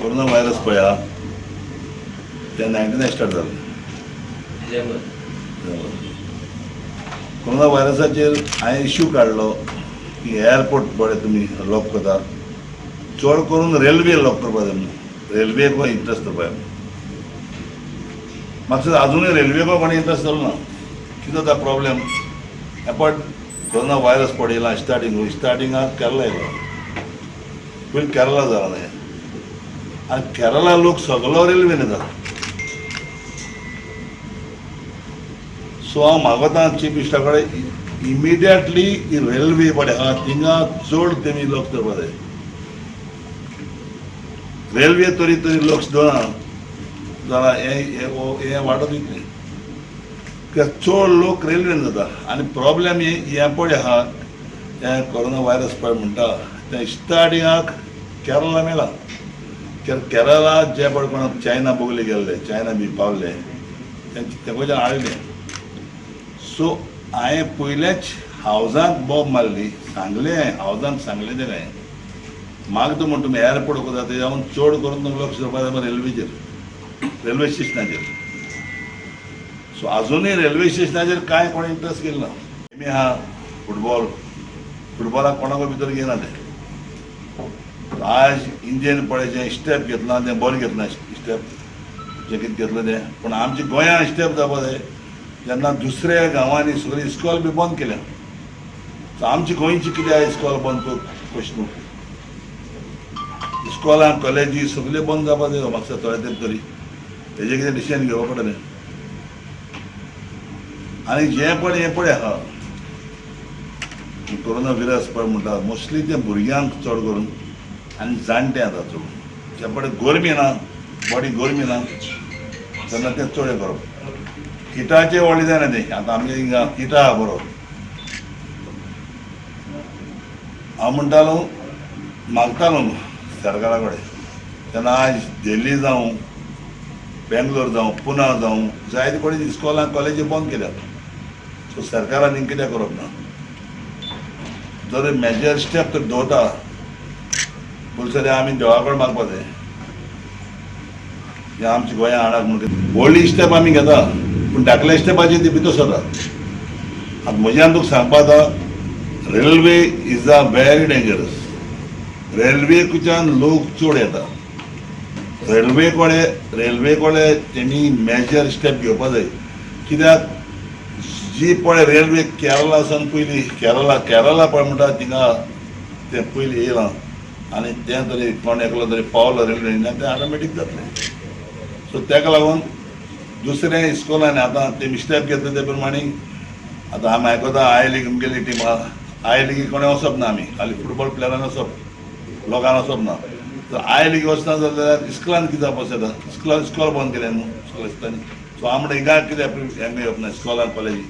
Corona virus पळय आहा ते 19 स्टार्ट जालें. डिसेंबर. कोरोना व्हायरसाचेर हांवें इश्यू काडलो की एअरपोर्ट बरें तुमी लॉक करता, चड करून रेल्वे लॉक करपा जाय म्हणून. रेल्वेक इंट्रस्ट पळय म्हाका अजुनूय रेल्वेक कोणी इंट्रस्ट जालो ना. कितें जाता प्रॉब्लेम, एपट कोरोना व्हायरस पडिल्ला स्टार्टिंग स्टार्टिंगाक केरला येयलो, पयलीं केरला जाला न्हय, आनी केरला लोक सगलो रेल्वेन येता. सो हांव मागता चीफ मिनिस्टरा कडेन इमिडिएटली ही रेल्वे पळय आहा थिंगा चड तेमी लक्ष दवरपा जाय. रेल्वे तरी तरी लक्ष दवरना जाल्यार हें हें वाडत वयतलें, कित्याक चड लोक रेल्वेन जाता. आनी प्रॉब्लेम हें पळय आहा, हें कोरोना व्हायरस पळय म्हणटा तें स्टार्टिंगाक केरला मेळा. कित्याक केरला जे पळय कोण चायना बगले गेल्ले, चायना बी पावले, तें खंयच्यान हाडलें. सो हांवें पयलेंच हावजांत बॉब मारली, सांगलें हावजांत सांगलें तें हांवें मागता म्हण तुमी एअरपोर्ट वता तेजें हांव चड करून तुमी लक्ष दवरपा जाय रेल्वेचेर, रेल्वे स्टेशनाचेर. सो आजुनूय रेल्वे स्टेशनाचेर कांय कोण इंट्रस्ट घेयला ना. आमी आहा फुटबॉल, फुटबॉलाक कोणाकूय भितर घेयना ते. आज इंडियन पळय जें स्टेप घेतलां तें बरें घेतलां स्टेप, जें कितें घेतलें तें, पूण आमच्या गोंयांत स्टेप जावपा जाय. जेन्ना दुसऱ्या गांवांनी सगळीं इस्कॉल बी बंद केल्या, सो आमची गोंयची कित्याक इस्कॉल बंद कशें न्हू? इस्कॉलां कॉलेजी सगळे बंद जावपा जाय म्हाका थोडे तेंप तरी. हेजें कितें डिसिजन घेवपा पडटलें. आनी जें पळय हें पळय आहा कोरोना व्हायरस पळय म्हणटा, मोस्टली ते भुरग्यांक चड करून आनी जाणटे आतां चड, जे पळय गरमी ना, बॉडी गरमी ना तेन्ना तें चड हें करप. हिटाचे व्हडलें जायना तें. आतां आमगे हिंगा हिटा आहा बरो, हांव म्हणटालो मागतालो सरकारा कडेन तेन्ना, आयज दिल्ली जावं, बेंगलोर जावं, पुना जावं, जायते कडेन इस्कॉलां कॉलेजी बंद केल्यात. सो सरकारान हिंगा कित्याक करप ना? जर मेजर स्टेप तर दवरता पुलिसांनी, आमी देवा कडेन मागपा जाय हें आमच्या गोंया हाडाक म्हणून. व्हडली स्टेप आमी घेता, पूण धाकल्या स्टेपाचेर ती भितर सरता. आतां म्हज्यान तुका सांगपा आतां, railway is a very dangerous. रेल्वेकच्यान लोक चड येता, रेल्वे कडेन रेल्वे कडेन तेणी मेजर स्टेप घेवपा जाय. कित्याक जी पळय रेल्वे केरला सावन पयलीं केरला केरला पळय म्हणटा थिंगा तें पयलीं येयलां, आनी तें तरी कोण एकलो तरी पावलो रेल्वे, तें ऑटोमॅटीक जातलें. सो तेका लागून दुसऱ्या इस्कॉलांनी आतां तेमी स्टेप घेतले ते प्रमाणे. आतां आमी आयकता I league आमगेली टीम आहा, I लिगी कोणें वचप ना, आमी खाली फुटबॉल प्लेयरान वचप, लोकांक वचप ना. तर I league वचना जाल्यार इस्कॉलान कितें जावपाक जाता? इस्कॉल इस्कॉल बंद केलें न्हू इस्कॉल आसतानी. सो हांव म्हणटा हिंगा कित्याक हें घेवप ना इस्कॉलान कॉलेजी?